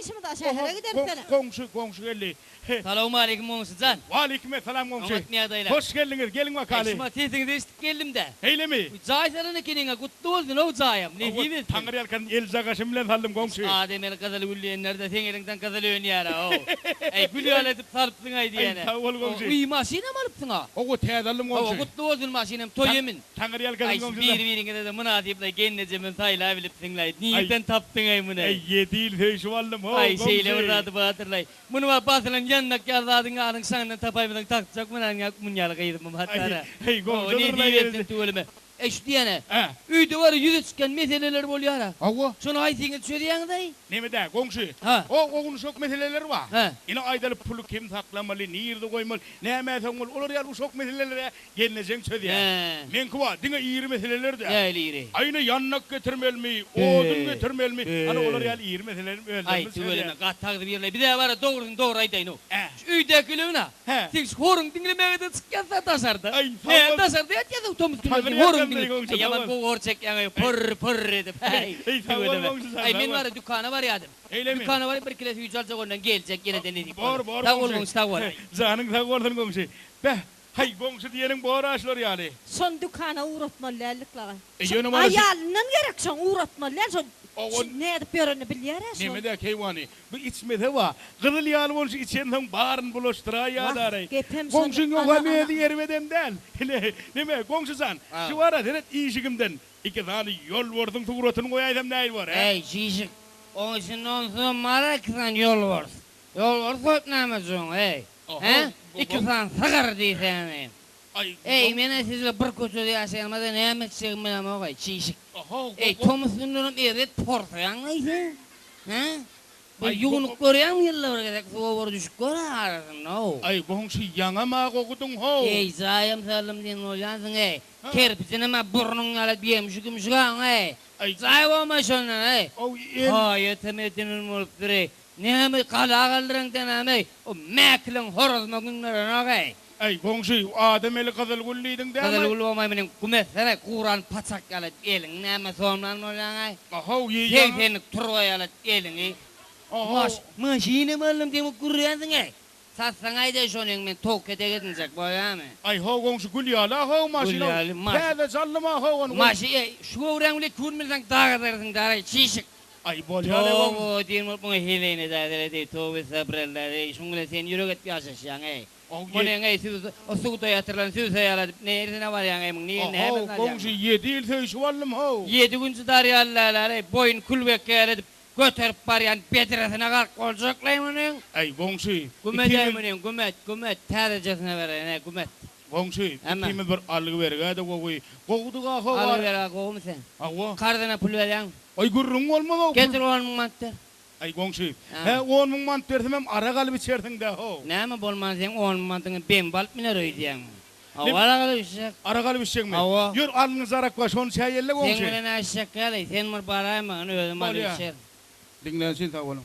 işimiz bar, şähere gideris ene. Goňşy, goňşy geldi. Salowmaleýkim goňşy jan. Waleýkim essalam goňşy. Oňatmy ýagdaýlar? Hoş geldiňiz, geliň bakaly. Äý, şumat sesiňizi eşidip geldim-dä. Şeýlemi? Jaý salan ekeniň-ä, gutly bolsun-ow jaýam, nesip etsin. Taňryýalkasyn eljagaşym bilen saldym goňşy. Adam eli gyzyl gül diýenleri-de seň eliňden gyzyl önýär-ow. Äý, gül ýaly edip salypsyň-aý diýene. Äý, sag bol goňşy. Uý, maşynam alypsyň-a. Hawa, täze aldym goňşy. Hawa, gutly bolsun maşynam, toý emin. Taňryýalkasyn Aý, şu goňşy. bir-biriňize-de mynasyplaý gelnejemem saýlabilipsiň-laý. Nirden tapdyň-aý muny? Äý, ýedi ýyl söýşüp aldym-how, Aý, goňşy. şeýle bir zady bardyr-laý. Muny bar basylan ýandak ýaly zadyň alyň şaňdan tapaýmasaň takjak munaň mun ýaly gyzymam hatara. Aý, Hawa, goňşudyrlaý nesip etsin özi. tüweleme. Eý, şu diýýän-ä, Hä. öýde bar ýüze çykýan meseleler bolýar-a. Hawa. Şony haýsyňyz çözýäňiz-aý? Neme-dä, goňşy? Hä. O ownuşak meseleler bar. Hä. Ine, aýdaly, puly kim saklamaly, nirde goýmaly, nämä soňmaly, olar ýaly uşak meseleler-ä Gelnejeň çözýär. Hä. Meňki bar, diňe iri meseleler-dä. Nähili iri? Aýna ýandak getirmelimi, odun getirmelimi, ana olar ýaly iri meseleleri özlerimiz Aý, çözýäris. tüweleme, gaty agzybirle. Biz-ä bar-a, dogrusyny dogry aýdaýyn-ow. Hä. Şu öýdäkiligin-ä. Hä. Seň şu horuňy diňlemäge-de çykýas-a daşarda. Aý, sag Hä, bol. daşarda ýatýas-ow tomus günleri Taňry seň horuňy ýalkasyn, diňläp. goňşy, Aý, sag ýaman bol. gowy hor çekýäň-eý, purr-purr edip. Häý, Eý, sag bol, tüweleme. goňşy, sag Aý, men bol. bar-a, dükana barýadym. Şeýlemi? Dükana baryp bir kile süýji aljak ondan geljek ýene-de nesip Bor, bolsa. bor, Sag bol, goňşy. goňşy, sag bol. Janyň sag bolsun, goňşy. Beh, Haý, goňşy diýeniň bor-a şular ýaly. Şony dükana ugratmaly däldik laga. E, Şu ýöne mana şu. Aýalyndan gerek şoň ugratmaly däl şo Owan. şu nädip ýörenini bilýär-ä şol. Neme-dä keýwany, bu içmese bar, gyzyl ýaly bolşy içensoň baryny Wah, bulaşdyraýýa-daraý. gepem şonda. Goňşyň Ana, ýogam ana. özi erbedem däl. Ine, neme, goňşy jan, şu bar-a seret işigimden iki sany ýolbarsyň suratyny goýaýsam nähili bor, hä? Äý, çişik, oň içinde onsuzam bar-a iki sany ýolbars. Ýolbars goýup näme etjegiň, eý? Hä? Iki sany sygyr diýsäni. Eý, men-ä siz bilen bir köçede ýaşaýanymda näme etjegimi bilemok-aý, çişik. Eý, tomus günlerem erbet porsaýaň-laý sen. Hä? Bir ýuwunyp görýäňmi ýylda bir gezek suwa bir düşüp gör-ä arasynda-ow. Aý, goňşy, ýaňam-a gogudyň-how. Eý, jaýam saldym diýen bolýansyň-eý. Kerpijinem-ä burnuň ýaly edip ýemişik-ümşük-aň-eý. Jaý bolmaý şondan-eý. Haýatam edinen bolupdyr-eý. Näme gala galdyraňda näme o mäkiliň horazyma gün berenok-eý. Äý, goňşy, adam eli gyzyl gül diýdiň dämi? Gyzyl gül bolmaý meniň gümetsene guran paçak ýaly eliňi näme somlan bolýaň-aý? Ahow, ýeýýäň. Segsenlik turba ýaly eliňi. Ahow. Maşynam aldym diýip gürrýänsiň-eý. Satsaň aýdaý şonyň men towuk etek edinjek bolýamy? Aý how goňşy gül ýaly a how maşyn Gül ýaly maşyn. Täze jallym a how ony. Maşyn eý şu göwräň bile kün bilseň dag edersiň daraý çişik. Aý bolýa-le goňşy. Toba diýen bolup muňa heleýine dädere deý toba essabrella eý şuň bilen sen ýürek edip ýaşaşýaň eý. Munyň eý süz o suwda ýatyrylan sübse ýaly edip neresine barýaň eý muň nirine How näme salýaň. goňşy ýedi ýyl söýşüp aldym how. Ýedi gün çydar ýaly däl-ä eý boýun külbek ýaly edip Göterip barýan bedresine gark boljaklaý munyň. Äý, goňşy, Gümet-äý ikimiz. munyň, gümet, gümet, täzejesine bereýin-äý, gümet. Goňşy, Hemme. ikimiz bir algy-bergä-de gowy. Gowudyg-a how ar. Algy-bergä gowumy sen? Hawa. Karzyna pul berýäňmi? Aý, gürrüň bolmaz-ow, pul. Getir 10 müň manat ber. Aý, goňşy, Hä. hä, on müň manat bersemem arak alyp içersiň-dä, how. Näme bolman seň on müň manatyňy bembi alyp miner öýdýäňmi? Hawa, arak alyp içjek. Arak alyp içjekmi? Hawa. Ýör, alnyňyzda arak bar, şony çäýeli-le, goňşy. Seň bilen-ä içjek ýaly, sen bir baraýma, ony özüm alyp Bolýa. içerin. Diňlän üçin sag boluň.